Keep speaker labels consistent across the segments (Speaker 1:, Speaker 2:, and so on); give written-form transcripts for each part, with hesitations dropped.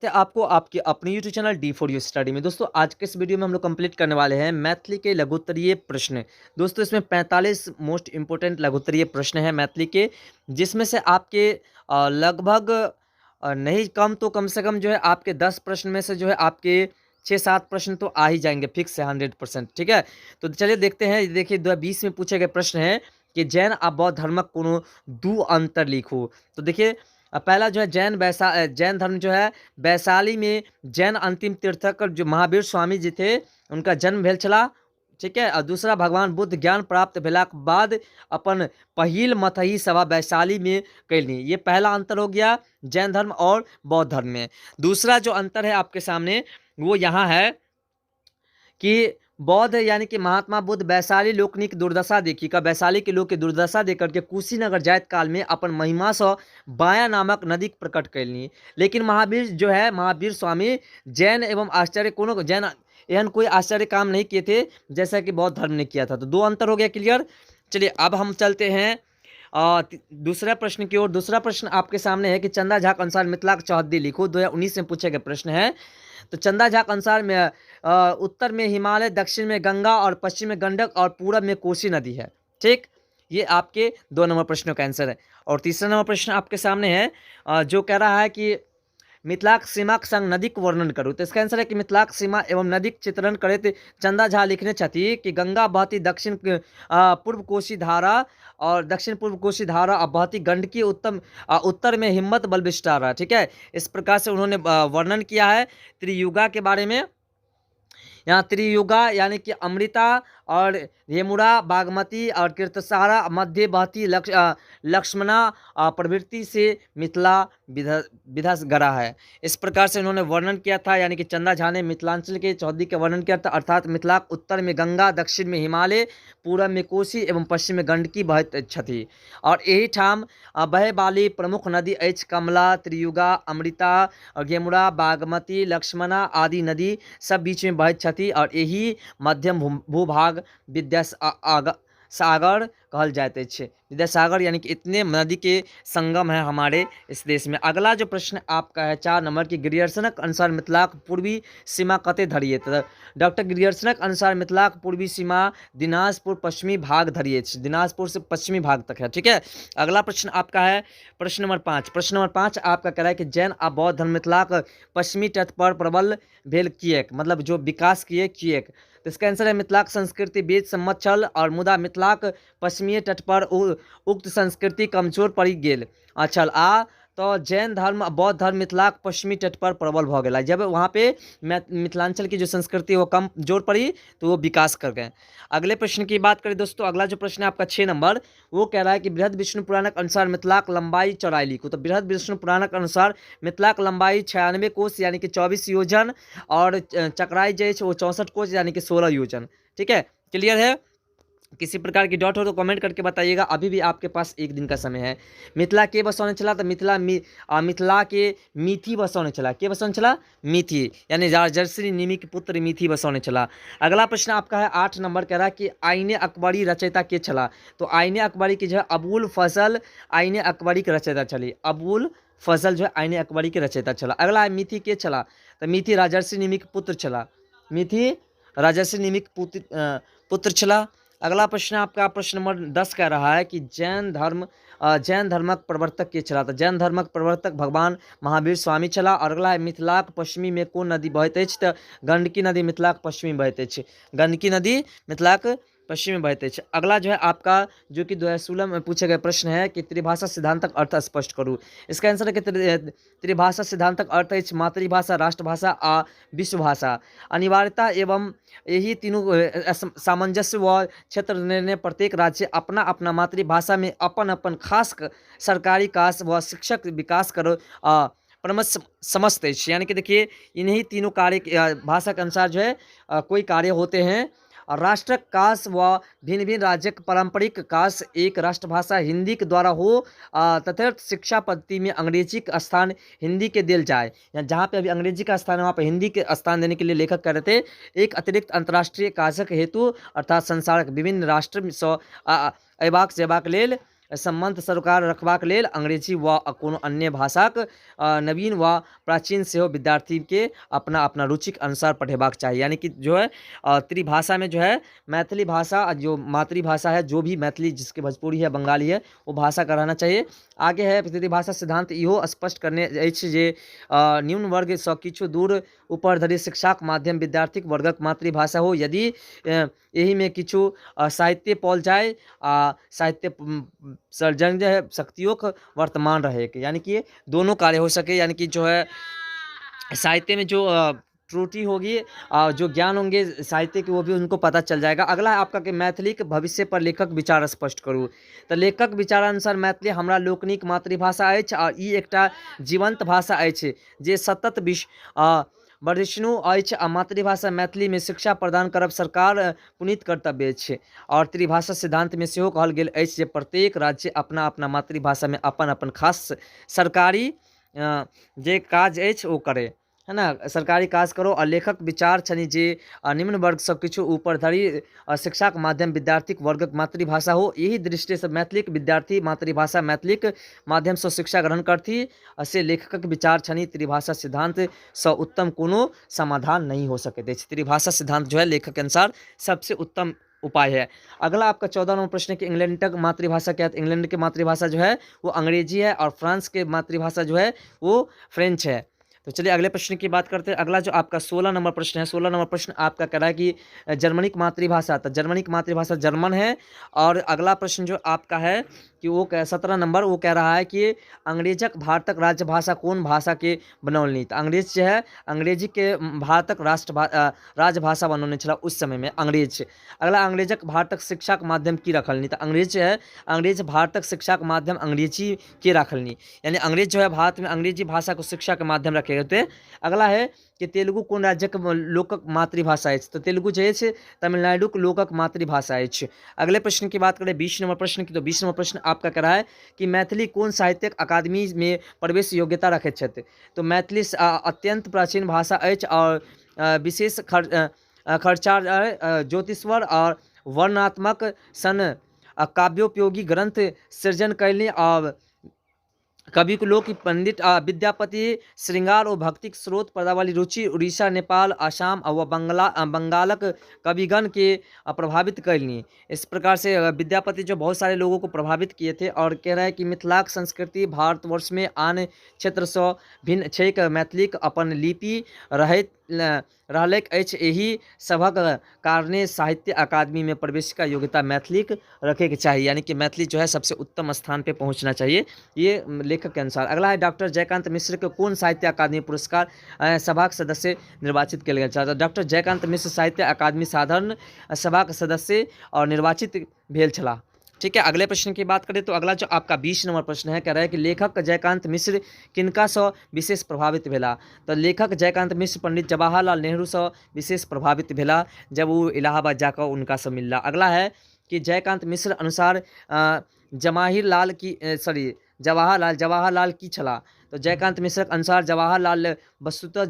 Speaker 1: है आपको आपके अपने YouTube channel D for you study में। दोस्तों आज के इस वीडियो में हम लोग कंप्लीट करने वाले हैं मैथिली के लघुत्तरीय प्रश्न। दोस्तों इसमें 45 मोस्ट इंपोर्टेंट लघुत्तरीय प्रश्न हैं मैथिली के, जिसमें से आपके लगभग नहीं कम तो कम से कम जो है आपके 10 प्रश्न में से जो है आपके 6-7 प्रश्न तो आ ही जाएंगे, फिक्स है 100%। ठीक है, तो चलिए देखते हैं। देखिए 2020 में पूछे गए प्रश्न हैं कि जैन आ बौद्ध धर्मक कोनो दू अंतर लिखू। तो देखिए पहला जो है जैन धर्म जो है वैशाली में जैन अंतिम तीर्थकर जो महावीर स्वामी जी थे उनका जन्म भेल छला। ठीक है, और दूसरा भगवान बुद्ध ज्ञान प्राप्त भेलाक बाद अपन पहिल मतही सभा वैशाली में कैलनी। ये पहला अंतर हो गया जैन धर्म और बौद्ध धर्म में। दूसरा जो अंतर है आपके सामने वो यहाँ है कि बौद्ध यानी कि महात्मा बुद्ध वैशाली लोकनिक दुर्दशा देखी का वैशाली के लोग के दुर्दशा देख करके कुशीनगर जाइत काल में अपन महिमा से बाया नामक नदी प्रकट कैलनी। लेकिन महावीर जो है महावीर स्वामी जैन एवं आश्चर्य कोनो जैन एहन कोई आश्चर्य काम नहीं किए थे जैसा कि बौद्ध धर्म ने किया था। तो दो अंतर हो गया क्लियर। चलिए अब हम चलते हैं दूसरा प्रश्न की ओर। दूसरा प्रश्न आपके सामने है कि चंदा झा के अनुसार मिथिलाक चौहद्दी लिखो। 2019 में पूछे गए प्रश्न है। तो चंदा झा के अनुसार में उत्तर में हिमालय, दक्षिण में गंगा और पश्चिम में गंडक और पूरब में कोसी नदी है। ठीक, ये आपके 2 नंबर प्रश्नों का आंसर है। और तीसरा नंबर प्रश्न आपके सामने है जो कह रहा है कि मिथिलाक सीमाक संग नदीक वर्णन करू। तो इसका आंसर है कि मिथिलाक सीमा एवं नदीक चित्रण करैत चंदा झा लिखने छथि कि गंगा बहती दक्षिण पूर्व कोसी धारा और दक्षिण पूर्व कोसी धारा और बहती गंडकी उत्तर में हिम्मत बलबिष्टारा। ठीक है, इस प्रकार से उन्होंने वर्णन किया है त्रियुगा के बारे में। यहाँ त्रियुगा यानी कि अमृता और हेमुड़ा, बागमती और कीर्तसारा मध्य बहती लक्ष्मणा प्रवृत्ति से मिथिला विधासगरा है। इस प्रकार से उन्होंने वर्णन किया था, यानी कि चंदा झा ने मिथिलांचल के चौहद्दी का वर्णन किया था। अर्थात मिथिला उत्तर में गंगा, दक्षिण में हिमालय, पूरब में कोसी एवं पश्चिम में गंडकी बहैत छथि। और एही ठाम बहे वाली प्रमुख नदी अछि कमला, त्रियुगा, अमृता, गेमुड़ा, बागमती, लक्ष्मणा आदि नदी सब बीच में बहैत छथि। और एही मध्यम भूभाग विद्यासागर कहल जाइत अछि। विद्यासागर यानी कि इतने नदी के संगम है हमारे इस देश में। अगला जो प्रश्न आपका है 4 नंबर की ग्रियर्सनक अनुसार मिथिलाक पूर्वी सीमा कते धरि अछि? तो डॉक्टर ग्रियर्सनक अनुसार मिथिलाक पूर्वी सीमा दिनाजपुर पश्चिमी भाग धरि अछि, दिनाजपुर से पश्चिमी भाग तक है। ठीक है, अगला प्रश्न आपका है प्रश्न नंबर 5। प्रश्न नंबर 5 आपका कह रहा है कि जैन आ बौद्ध धर्म मिथिलाक पश्चिमी तट पर प्रबल भेल किएक, मतलब जो विकास किए किएक। तो इसका आंसर है मिथिलाक संस्कृति वेद सम्मत छल और मुदा मिथिलाक पश्चिमी तट पर उक्त संस्कृति कमजोर पड़ि गेल छल आ तो जैन धर्म बौद्ध धर्म मिथिलाक पश्चिमी तट पर प्रबल भ गेला। जब वहाँ पे मिथिलांचल की जो संस्कृति वो कम जोर पड़ी तो वो विकास कर गए। अगले प्रश्न की बात करें दोस्तों, अगला जो प्रश्न है आपका 6 नंबर, वो कह रहा है कि बृहद विष्णु पुराणक अनुसार मिथिलाक लंबाई चौड़ाई लिखो। तो बृहद विष्णु पुराणक अनुसार मिथिलाक लंबाई 96 कोस यानी कि 24 योजन और चकराई जो है वो 64 कोस यानी कि 16 योजन। ठीक है, क्लियर है? किसी प्रकार की डाउट हो तो कमेंट करके बताइएगा, अभी भी आपके पास एक दिन का समय है। मिथिला के बसौने चला, तो मिथिला के मिथि बसौने चला। के बसौने चला? मिथि, यानी राजर्षि निमि के पुत्र मिथि बसौने चला। अगला प्रश्न आपका है 8 नंबर, कह रहा है कि आईने अकबरी रचयिता के चला। तो आईने अकबरी की जो है अबुल फजल आईने अकबरी के रचयिता चली। अबुल फजल जो है आईने अकबरी के रचयिता चला। अगला है मिथि के चला, तो मिथि राजर्षि निमि के पुत्र चला। मिथि राजर्षि निमि के पुत्र चला। अगला प्रश्न आपका प्रश्न नंबर 10 कह रहा है कि जैन धर्मक प्रवर्तक के छला। तो जैन धर्मक प्रवर्तक भगवान महावीर स्वामी छला। और अगला है मिथिलाक पश्चिमी में कोन नदी बहैत अछि? तो गंडकी नदी मिथिलाक पश्चिमी बहैत अछि। गंडकी नदी मिथिलाक पश्चिमी में बहैत अछि। अगला जो है आपका जो कि 2016 में पूछे गए प्रश्न है कि त्रिभाषा सिद्धांतक अर्थ स्पष्ट करू। इसका आंसर है कि त्रिभाषा सिद्धांतक अर्थ अछि मातृभाषा, राष्ट्रभाषा आ विश्वभाषा। अनिवार्यता एवं यही तीनों सामंजस्य व क्षेत्र निर्णय प्रत्येक राज्य अपना अपना मातृभाषा में अपन अपन खास सरकारी काज व शिक्षक विकास करो परमर्श समस्त अछि। यानी कि देखिए इन्हीं तीनों कार्य भाषा के अनुसार जो है कोई कार्य होते हैं। और राष्ट्रक कास व भिन्न भिन्न राज्यक पारंपरिक कास एक राष्ट्रभाषा हिंदी के द्वारा हो तथा शिक्षा पद्धति में अंग्रेजी का स्थान हिंदी के दिल जाए। या जहाँ पे अभी अंग्रेजी का स्थान है वहाँ पे हिंदी के स्थान देने के लिए लेखक कह रहे थे एक अतिरिक्त अंतर्राष्ट्रीय काजक हेतु अर्थात संसारक विभिन्न राष्ट्र सँ अयबाक जेबाक लेल सम्बन्ध सरोकार रखबाक लेल अंग्रेजी वा कोनो अन्य भाषाक नवीन वा प्राचीन सेहो विद्यार्थीके अपना अपना रुचिक अनुसार पढ़ेबाक चाही। यानी कि जो है त्रिभाषा में जो है मैथिली भाषा जो मातृभाषा है, जो भी मैथिली जिसके भोजपुरी है, बंगाली है, वो भाषा का रहना चाहिए। आगे है त्रिभाषा सिद्धांत इहो स्पष्ट करने अछि जे निम्न वर्गसँ किछु दूर ऊपर धरि शिक्षाक माध्यम विद्यार्थीक वर्गक मातृभाषा हो। यदि एहिमे किछु साहित्य पाओल जाय आ साहित्य सर्जन जे है शक्तियों वर्तमान रहे, यानी कि दोनों कार्य हो सके। यानी कि जो है साहित्य में जो त्रुटि होगी, जो ज्ञान होंगे साहित्य के, वो भी उनको पता चल जाएगा। अगला है आपका कि मैथिली के भविष्य पर लेखक विचार स्पष्ट करू। तो लेखक विचार अनुसार मैथिली हमरा लोकनिक मातृभाषा अछि आ ई एकटा जीवंत भाषा अछि जे सतत विश्व वर्धिष्णु अछि आ मातृभाषा मैथिली में शिक्षा प्रदान करब सरकार पुनीत कर्तव्य अछि। और त्रिभाषा सिद्धांत में सेहो कहल गेल अछि जे प्रत्येक राज्य अपना अपना मातृभाषा में अपन अपन खास सरकारी जे काज अछि ओ करे, है ना, सरकारी काज करो। आ लेखक विचार छनि जे निम्न वर्गसँ किछु ऊपर धरि शिक्षाक माध्यम विद्यार्थीक वर्गक मातृभाषा हो। एहि दृष्टिसँ मैथिलीक विद्यार्थी मातृभाषा मैथिलीक माध्यमसँ शिक्षा ग्रहण करथि, से लेखकक विचार छनि। त्रिभाषा सिद्धांतसँ उत्तम कोनो समाधान नहीं हो सकैत अछि। त्रिभाषा सिद्धांत जो है लेखक के अनुसार सबसे उत्तम उपाय है। अगला आपका 14 नंबर प्रश्न है कि इंग्लैंड का मातृभाषा क्या है? इंग्लैंड की मातृभाषा जो है वो अंग्रेजी है और फ्रांस के मातृभाषा जो है वो फ्रेंच है। तो चलिए अगले प्रश्न की बात करते हैं। अगला जो आपका 16 नंबर प्रश्न है, 16 नंबर प्रश्न आपका कह रहा है कि जर्मनी की मातृभाषा, तो जर्मनी की मातृभाषा जर्मन है। और अगला प्रश्न जो आपका है कि वो 17 नंबर वो कह रहा है कि अंग्रेजक भारतक राजभाषा कौन भाषा के बनौलनि? तो अंग्रेज जो है अंग्रेजी के भारतक राजभाषा बनौने छला उस समय में अंग्रेज। अगला अंग्रेजक भारतक शिक्षाक माध्यम की रखलनि? तो अंग्रेज जो है अंग्रेज भारतक शिक्षाक माध्यम अंग्रेजी के रखलनि, यानी अंग्रेज जो है भारत में अंग्रेजी भाषा को शिक्षा के माध्यम रखे होते। अगला है कि तेलुगु कोन राज्यक लोकक मातृभाषा अछि? तो तेलुगु जे अछि तमिलनाडुक लोकक मातृभाषा अछि। अगले प्रश्न की बात करें 20 नंबर प्रश्न की, तो 20 नंबर प्रश्न आपका कह रहा है कि मैथिली कोन साहित्यिक अकादमी में प्रवेश योग्यता रखैत छथि? तो मैथिली अत्यंत प्राचीन भाषा अछि और विशेष खर्चा ज्योतिष्वर और वर्णात्मक सन काव्योपयोगी ग्रंथ सृजन कयलनि और कवि लोक पंडित विद्यापति श्रृंगार और भक्तिक स्रोत पदावली रुचि उड़ीसा, नेपाल, आसाम और बंगालक कविगण के प्रभावित कयलनि। इस प्रकार से विद्यापति जो बहुत सारे लोगों को प्रभावित किए थे। और कह रहा है कि मिथिलाक संस्कृति भारतवर्ष में आन क्षेत्रसँ भिन्न छैक। मैथिलीक अपन लिपि रहैत रहलैक अछि। एहि सभक कारणे साहित्य अकादमी में प्रवेशिका योग्यता मैथिलीक रखे के चाहिए, यानी कि मैथिली जो है सबसे उत्तम स्थान पे पहुंचना चाहिए, ये लेखक के अनुसार। अगला है डॉक्टर जयकांत मिश्र के कौन साहित्य अकादमी पुरस्कार सभाक सदस्य निर्वाचित कयल गेल छल? डॉक्टर जयकांत मिश्र साहित्य अकादमी साधारण सभाक सदस्य और निर्वाचित भेल छलाह। ठीक है, अगले प्रश्न की बात करें तो अगला जो आपका 20 नंबर प्रश्न है, कह रहा है कि लेखक जयकांत मिश्र किनका सँ विशेष प्रभावित भेला? तो लेखक जयकांत मिश्र पंडित जवाहरलाल नेहरू सँ विशेष प्रभावित भेला जब वो इलाहाबाद जाकर उनका से मिलला। अगला है कि जयकांत मिश्र अनुसार जवाहिर लाल की सॉरी जवाहरलाल जवाहरलाल की छला? तो जयकांत मिश्र के अनुसार जवाहरलाल वस्तुतः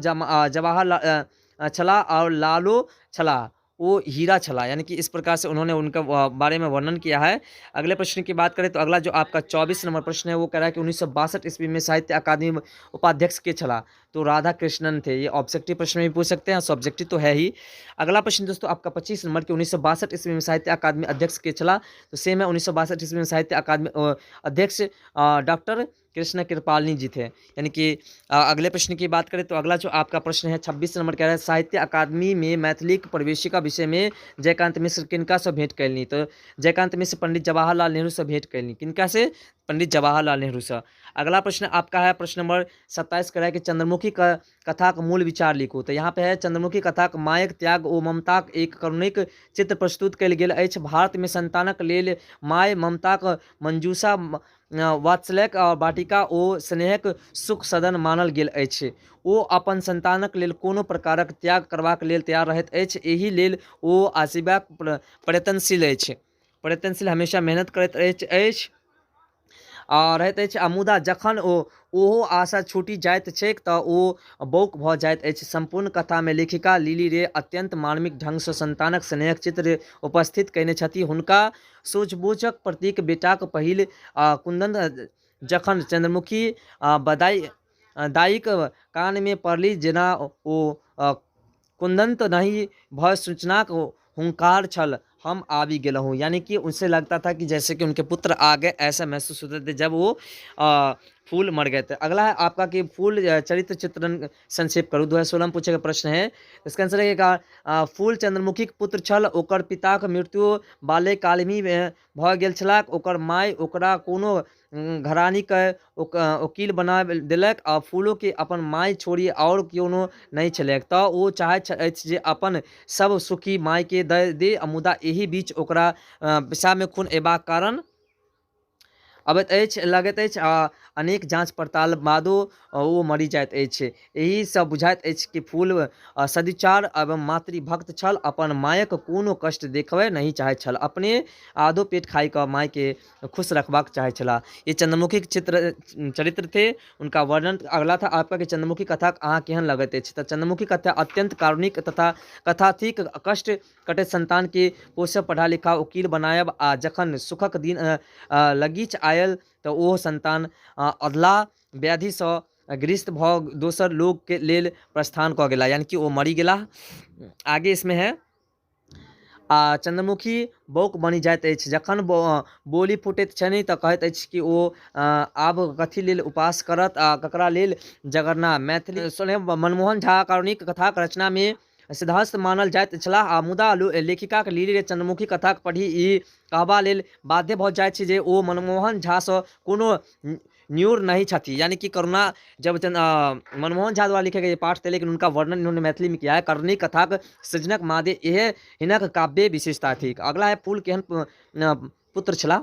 Speaker 1: जवाहरलाल छला और लालो छला, वो हीरा छला, यानी कि इस प्रकार से उन्होंने उनका बारे में वर्णन किया है। अगले प्रश्न की बात करें तो अगला जो आपका 24 नंबर प्रश्न है वो कह रहा है कि 1962 ईस्वी में साहित्य अकादमी उपाध्यक्ष के छला? तो राधा कृष्णन थे। ये ऑब्जेक्टिव प्रश्न में भी पूछ सकते हैं, सब्जेक्टिव तो है ही। अगला प्रश्न दोस्तों आपका 25 नंबर के 1962 ईस्वी में साहित्य अकादमी अध्यक्ष के छला? तो सेम है, 1962 ईस्वी में साहित्य अकादमी अध्यक्ष डॉक्टर कृष्ण कृपालिनी जी थे। यानी कि अगले प्रश्न की बात करें तो अगला जो आपका प्रश्न है 26 नंबर कह रहा है साहित्य अकादमी में मैथिली प्रवेशिका विषय में जयकांत मिश्र किनका से भेंट कैलनी? तो जयकांत मिश्र पंडित जवाहरलाल नेहरू से भेंट कैलनी। किनका से? पंडित जवाहरलाल नेहरू से। अगला प्रश्न आपका है प्रश्न नंबर 27 कह रहा है कि चंद्रमुखी कथा का मूल विचार लिखू। तो यहाँ पे है चंद्रमुखी कथा का मायक त्याग ओ ममताक एक करुणिक चित्र प्रस्तुत कयल गेल अछि। भारत में संतानक लेल my ममताक मंजूषा वात्सल्यक और वाटिका ओ स्नेहक सुख सदन मानल गेल अछि। ओ अपन संतानक लेल कोनो प्रकारक त्याग करबाक लेल तैयार रहैत अछि। एहि लेल ओ आजीविका प्रयत्नशील अछि, प्रयत्नशील हमेशा मेहनत करैत अछि। रहैत अछि आ मुदा जखन ओ ओहो आशा छूटि जाइत छैक तऽ ओ बौक भऽ जाइत अछि। सम्पूर्ण कथामे लेखिका लिली रे अत्यन्त मार्मिक ढंगसँ संतानक स्नेहक चित्र उपस्थित कयने छथि। हुनका सूझबूझक प्रतीक बेटाक पहिल कुन्दन जखन चन्द्रमुखी बदाइ दाइक कानमे पड़ली जेना ओ कुन्दन तऽ नहि भऽ सूचनाक हुंकार छल, हम आबि गेलहुँ। यानी कि उनसे लगता था कि जैसे कि उनके पुत्र आ गए, ऐसा महसूस होते थे जब वो फूल मर गए थे। अगला है आपका कि फूल चरित्र चित्रण संक्षेप करू। 2016 में पूछे प्रश्न है। इसका आंसर है कि फूल चंद्रमुखी के पुत्र छल, ओकर पिताक मृत्यु बाल्यकालमे भऽ गेल छलैक। ओकर माय ओकरा कोनो घरानीके ओकील बना देलक आ फूलोके अपन माय छोड़ि आओर कोनो नहि छलैक। तऽ ओ चाहैत अछि जे अपन सब सुखी मायके दऽ दे, मुदा एहि बीच ओकरा पेशाबमे खून अयबाक कारण अबैत अछि लगैत अछि आ अनेक जाँच पड़ताल बादो ओ मरि जाइत अछि। एहिसँ बुझाइत अछि कि फूल सदाचार एवं मातृभक्त छल, अपन मायक कोनो कष्ट देखबय नहि चाहैत छल, अपने आधो पेट खाइ कऽ मायके खुश रखबाक चाहैत छलाह। ये चंद्रमुखी के चित्र चरित्र थे, उनका वर्णन। अगला था आपका कि चंद्रमुखी कथा अहाँ केहन लगैत अछि। तऽ चंद्रमुखी कथा अत्यंत कारुणिक तथा कथा थिक। कष्ट कटैत संतान के पोसब, पढ़ा लिखा वकील बनायब आ जखन सुखक दिन लगीच आयल तऽ ओ संतान अधलाह व्याधिसँ ग्रस्त भऽ दोसर लोकके लेल प्रस्थान कऽ गेलाह, यानी कि ओ मरि गेलाह। आगे इसमें है आ चन्द्रमुखी बौक बनि जाइत अछि। जखन बोली फूटैत छनि तऽ कहैत अछि कि ओ आब कथी लेल उपास करत आ ककरा लेल जगरना। मैथिली स्वयं मनमोहन झा कारुणिक कथाक रचनामे सिद्धहस्त मानल जाइत छलाह आ मुदा लेखिकाक लिली रे चन्द्रमुखी कथाक पढ़ि ई कहबा लेल बाध्य भऽ जाइत छी जे ओ मनमोहन झासँ कोनो न्यूर नहीं छथि। यानी कि करुणा जब मनमोहन झा द्वारा लिखे गए पाठ थे, लेकिन उनका वर्णन इन्होंने मैथिली में किया है। करणी कथाक सृजनक मादे यह हिनक काव्य विशेषता थी। अगला है फूल केहन पुत्र छला,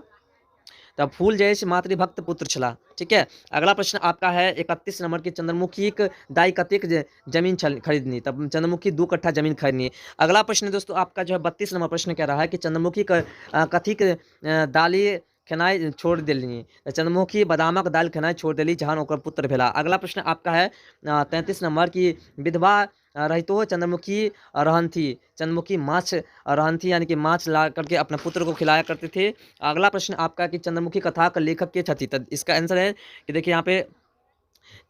Speaker 1: तब फूल जे है मातृभक्त पुत्र छला। ठीक है, अगला प्रश्न आपका है 31 नंबर के चंद्रमुखी दाई कतेक जमीन छल खरीदनी, तब चंद्रमुखी 2 कट्ठा जमीन खरीदनी। अगला प्रश्न दोस्तों आपका जो है 32 नंबर प्रश्न कह रहा है कि चंद्रमुखी कथी के दाली खेनाइ छोड़ देलनी, तऽ चंद्रमुखी बादामक दालि खेनाइ छोड़ देली जहन ओकर पुत्र भेला। अगला प्रश्न आपका है 33 नंबर की विधवा रहितो चंद्रमुखी रहनथी, चंद्रमुखी माछ रहनथी, यानी कि माछ ला करके अपने पुत्र को खिलाया करते थे। अगला प्रश्न आपका कि चंद्रमुखी कथा का लेखक के छथि, तो इसका आंसर है कि देखिए यहाँ पे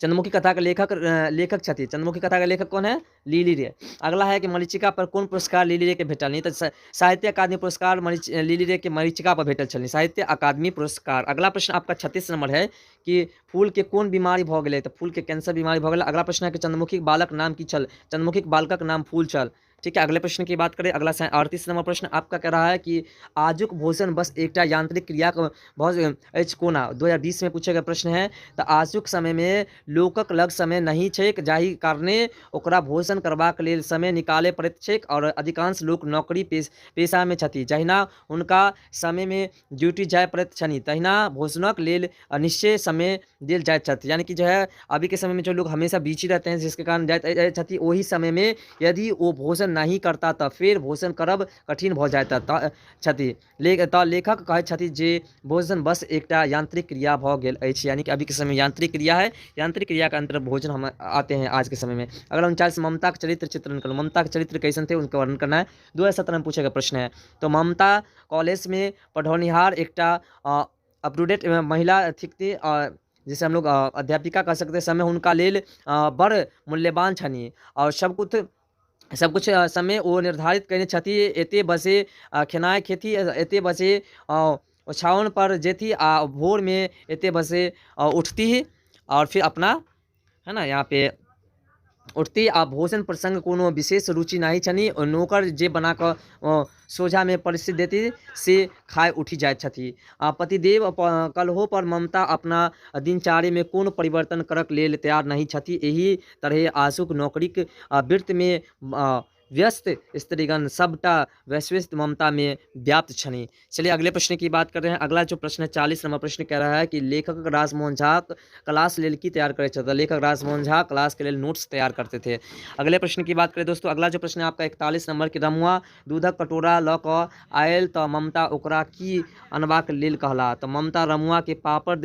Speaker 1: चंद्रमुखी कथा के लेखक लेखक छथि। चंद्रमुखी कथा के लेखक कौन है? लिली रे। अगला है कि मरीचिका पर कोन पुरस्कार लिली रे के भेटल? नहीं तो साहित्य अकादमी पुरस्कार लिली रे के मरीचिका पर भेटल छलनि, साहित्य अकादमी पुरस्कार। अगला प्रश्न आपका 36 नंबर है कि फूल के कोन बीमारी भऽ गेलै? तऽ फूल के कैंसर बीमारी भऽ गेलै। अगला प्रश्न है कि चंद्रमुखी बालक नाम की छल? चंद्रमुखी बालकक नाम फूल छल। ठीक है, अगले प्रश्न की बात करें। अगला 38 नंबर प्रश्न आपका कह रहा है कि आजुक भोजन बस एकटा यांत्रिक क्रिया बहुत अछि कोना? 2020 में पूछे गए प्रश्न है। तो आजुक समय में लोकक लग समय नहीं छैक, जाहि कारणे ओकरा भोजन करबाक लेल समय निकाले पड़ैत छैक और अधिकांश लोक नौकरी पेशा में छथि। जहिना हुनका समय में ड्यूटी जाय पड़ैत छनि तहिना भोजनक लेल निश्चय समय देल जाइत छथि। यानी कि जो है अभी के समय में जो लोग हमेशा बिजी रहते हैं जिसके कारण जाइत छथि, ओहि समय में यदि वो भोजन नहीं करता तऽ फेर भोजन करब कठिन भऽ जाइत छथि। तऽ लेखक कहैत छथि जे भोजन बस एकटा यांत्रिक क्रिया भऽ गेल अछि। यानी कि अभी के समय यांत्रिक क्रिया है, यांत्रिक क्रिया के अंतर भोजन हम आते हैं आज के समय में। अगला 39 ममता के चरित्र चित्रण करो। ममता के चरित्र कैसन थे उनका वर्णन करना है। 2017 में पूछे गए प्रश्न है। तो ममता कॉलेज में पढ़ौनिहार एकटा अप टू डेट महिला थिकती, जिसे हम लोग अध्यापिका कह सकते हैं। समय हुनका लेल बड़ मूल्यवान छनि और सब कुछ समय ओ निर्धारित कयने छथि। एते बजे खेनाइ खेती, एते बजे ओछाओन पर जेती आ भोर में एते बजे उठती और फिर अपना है ना यहाँ पे उठती आ भोजन प्रसंग कोनो विशेष रुचि नहीं छनि। नौकर जे बना कऽ सोझामे परसि देती से खाय उठि जाइत छथि। आ पतिदेव कलहो पर ममता अपना दिनचर्यामे कोनो परिवर्तन करक लेल तैयार नहि छथि। एहि तरहे आशुक नौकरीक वृत्तमे व्यस्त स्त्रीगण सबटा वैश्विक ममता में व्याप्त छनि। चलिए अगले प्रश्न की बात कर रहे हैं। अगला जो प्रश्न है 40 नंबर प्रश्न कह रहा है कि लेखक राजमोहन झा क्लास लेल की तैयार करै छथि? लेखक राजमोहन झा क्लास के लेल नोट्स तैयार करते थे। अगले प्रश्न की बात करें दोस्तों, अगला जो प्रश्न है आपका 41 नंबर की रमुआ दूधक कटोरा लऽ कऽ आयल तऽ ममता ओकरा की अनबाक लेल कहला? तऽ ममता रमुआ के पापड़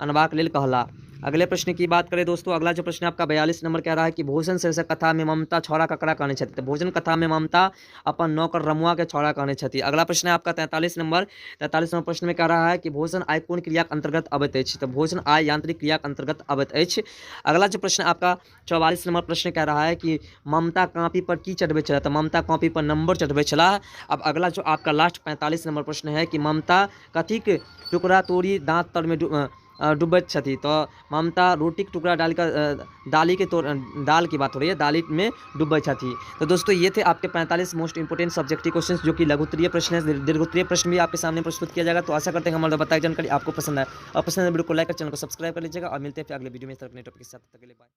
Speaker 1: अनबाक लेल कहला। अगले प्रश्न की बात करें दोस्तों, अगला जो प्रश्न आपका 42 नंबर कह रहा है कि भोजन शीर्षक कथा में ममता छौड़ा ककरा कहने छथि? तो भोजन कथा में ममता अपन नौकर रमुआ के छौड़ा कहने छथि। अगला प्रश्न है आपका 43 नंबर, 43 नंबर प्रश्न में कह रहा है कि भोजन आय कोन क्रिया के अंतर्गत अबैत अछि? तो भोजन आय यांत्रिक क्रिया के अंतर्गत अबैत अछि। अगला जो प्रश्न आपका 44 नंबर प्रश्न कह रहा है कि ममता कॉपी पर की चढ़बै छलाह? तो ममता कॉपी पर नंबर चढ़बै छलाह। अब अगला जो आपका लास्ट 45 नंबर प्रश्न है कि ममता कथीक टुकड़ा तोड़ी दाँत तर में डूबैत छथि? तो ममता रोटी के टुकड़ा डालकर दाली के तोड़, दाल की बात हो रही है, दाली में डूबैत छथि। तो दोस्तों ये थे आपके 45 मोस्ट इंपोर्टेंट सब्जेक्टिव क्वेश्चंस जो कि लघुत्तरीय प्रश्न है, दीर्घोत्तरीय प्रश्न भी आपके सामने प्रस्तुत किया जाएगा। तो आशा करते हैं हमारा बताया जानकारी आपको पसंद आए, और पसंद आए वीडियो को लाइक और चैनल को सब्सक्राइब कर लीजिएगा, और मिलते हैं फिर अगले वीडियो में इस तरह के टॉपिक के साथ। तब तक के लिए बाय।